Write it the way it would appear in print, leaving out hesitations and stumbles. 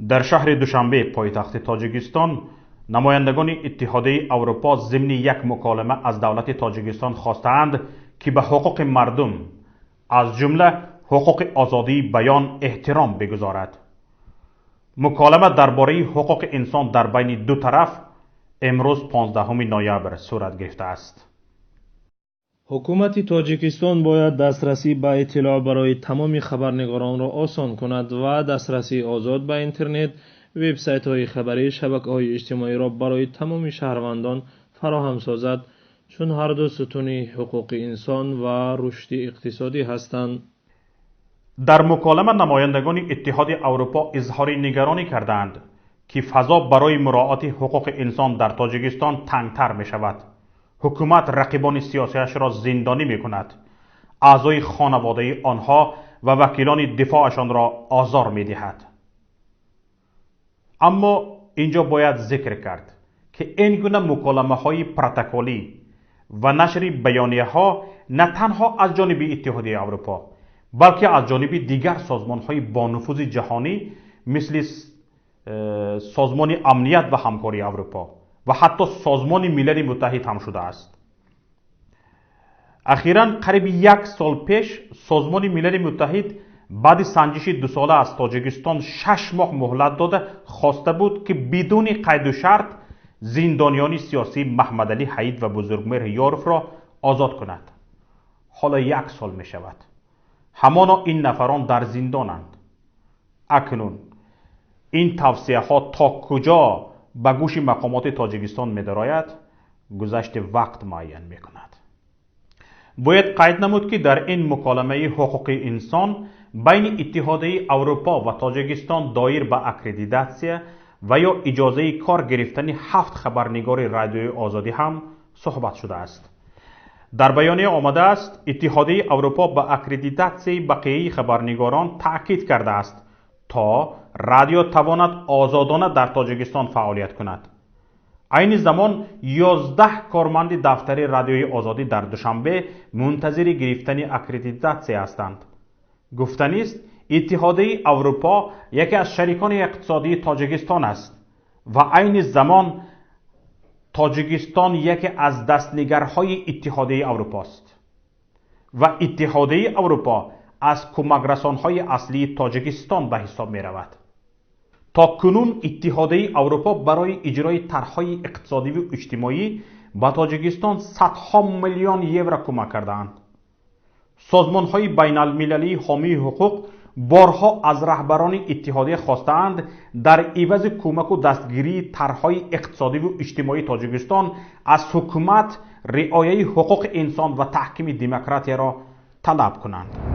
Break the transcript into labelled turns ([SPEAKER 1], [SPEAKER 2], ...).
[SPEAKER 1] Дар шаҳри Душанбе, пойтахти Тоҷикистон, намояндагони Иттиҳодияи Аврупо зимни як муколама аз давлати Тоҷикистон хостаанд, ки ба ҳуқуқи мардум, аз ҷумла ҳуқуқи озодии баён эҳтиром бигузорад. Муколама дар бораи ҳуқуқи инсон дар байни ду тараф имрӯз 15 ноябр сурат гирифтааст.
[SPEAKER 2] Ҳукумати Тоҷикистон бояд дастрасӣ ба иттилоъ барои тамоми хабарнигоронро осон кунад ва дастрасии озод ба интернет, вебсайтҳои хабарӣ, шабакаҳои иҷтимоиро барои тамоми шаҳрвандон фароҳам созад, чун ҳарду сутуни ҳуқуқи инсон ва рушди иқтисодӣ ҳастанд.
[SPEAKER 1] Дар муколама намояндагони Иттиҳоди Аврупо изҳори нигаронӣ кардаанд, ки фазо барои муроати ҳуқуқи инсон дар Тоҷикистон тангтар мешавад. Ҳукумат рақибони сиёсиашро зиндонӣ мекунад, аъзои хонаводаи онҳо ва вакилони дифоашонро озор медиҳад. Аммо инҷо бояд зикр кард, ки ин гуна муколамаҳои протоколӣ ва нашри баёнияҳо на танҳо аз ҷониби Иттиҳодияи Аврупо, балки аз ҷониби дигар созмонҳои бонуфузи ҷаҳонӣ, мисли Созмони амният ва ҳамкории Аврупо ва ҳатто Созмони Милали Муттаҳид ҳам шудааст. Ахиран, қариби як сол пеш, Созмони Милали Муттаҳид баъди санҷиши дусола аз Тоҷикистон 6 моҳ муҳлат дода, хоста буд, ки бидуни қайду шарт зиндониёни сиёсӣ Маҳмадалӣ Ҳаид ва Бузургмеҳр Ёровро озод кунад. Ҳоло як сол мешавад, ҳамоно ин нафарон дар зиндонанд. Акнун ин тавсияҳо то куҷо ба гӯши мақомоти Тоҷикистон медарояд, гузашти вақт муайян мекунад. Бояд қайд намуд, ки дар ин муколамаи ҳуқуқи инсон байни Иттиҳодияи Аврупо ва Тоҷикистон доир ба аккредитатсия ва ё иҷозаи кор гирифтани ҳафт хабарнигори Радиои Озодӣ ҳам суҳбат шудааст. Дар баёния омадааст, Иттиҳодияи Аврупо ба аккредитатсияи бақияи хабарнигорон таъкид кардааст, то радио тавонад озодона дар Тоҷикистон фаъолият кунад. Айни замон 11 корманди дафтари Радиои Озодӣ дар Душанбе мунтазири гирифтани аккредитатсия ҳастанд. Гуфтанист, Иттиҳодияи Аврупо яке аз шарикони иқтисодии Тоҷикистон аст ва айни замон Тоҷикистон яке аз дастнигарҳои Иттиҳодияи Аврупост ва Иттиҳодияи Аврупо аз кӯмакрасонҳои аслии Тоҷикистон ба ҳисоб меравад. То кунун Иттиҳодияи Аврупо барои иҷрои тарҳҳои иқтисодиву иҷтимоӣ ба Тоҷикистон садҳо миллион евро кӯмак кардаанд. Созмонҳои байналмилалии ҳомии ҳуқуқ борҳо аз раҳбарони иттиҳодия хостаанд, дар ивази кӯмаку дастгирии тарҳҳои иқтисодиву иҷтимоии Тоҷикистон аз ҳукумат риояи ҳуқуқи инсон ва таҳкими демократияро талаб кунанд.